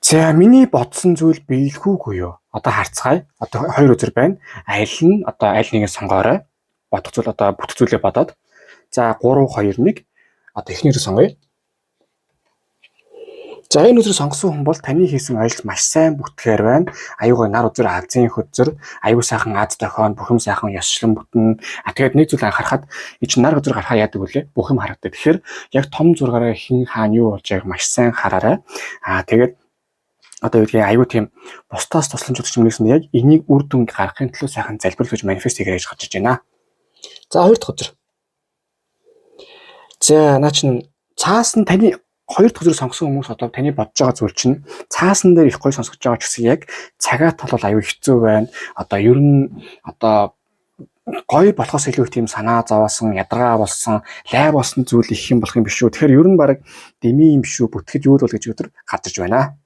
За, миний бодсон зүйл биелэхүүгүй юу? Одоо харцгаая. Одоо хоёр үзэр байна. Аль нь одоо аль нэгийг сонгоорой. Бодох зүйл, одоо бүтэх зүйлээ бодоод. За, 3 2 1, одоо эхнийрээ сонгоё. За, энэ үзрийг сонгосон хүн бол таны хийсэн ажил маш сайн бүтгэхээр байна. Аюугаа нар үзэр, азийн хөзөр, аюу сайхан аз дохион, бүх юм сайхан ёсчлон бүтэн. А тэгээд нэг зүйл анхаарахад энэ чинь нар үзэр гарахаа яадаг вүлээ? Бүх юм харагддаг. Тэгэхээр яг том зургаараа хэн хаана юу болж байгааг маш сайн хараарай. А тэгээд одоо юу гэдгийг аюу тийм бусдаас тусламж өгч юм гэсэн яг энийг үр дүнг гаргахын төлөө сайхан залбирал гэж манифест хийгээрэй гэж гарч иж байна. За, хоёр дахь үзэр. За, наа чин цаас нь таны хоёр дахь үзрийг сонгосон хүмүүс, одоо таны бодож байгаа зүйл чинь цаасан дээр их гоё сонсгож байгаа ч гэсэн яг цагаа тал бол аюу хэцүү байна. Одоо ер нь одоо гоё болохоос илүү их тийм санаа зовоосон, ядаргаа болсон, лай болсон зүйл их юм болох юм биш үү. Тэгэхээр ер нь баг дэмий юм биш үү, бүтгэж юу л бол гэж өдөр гарч иж байна.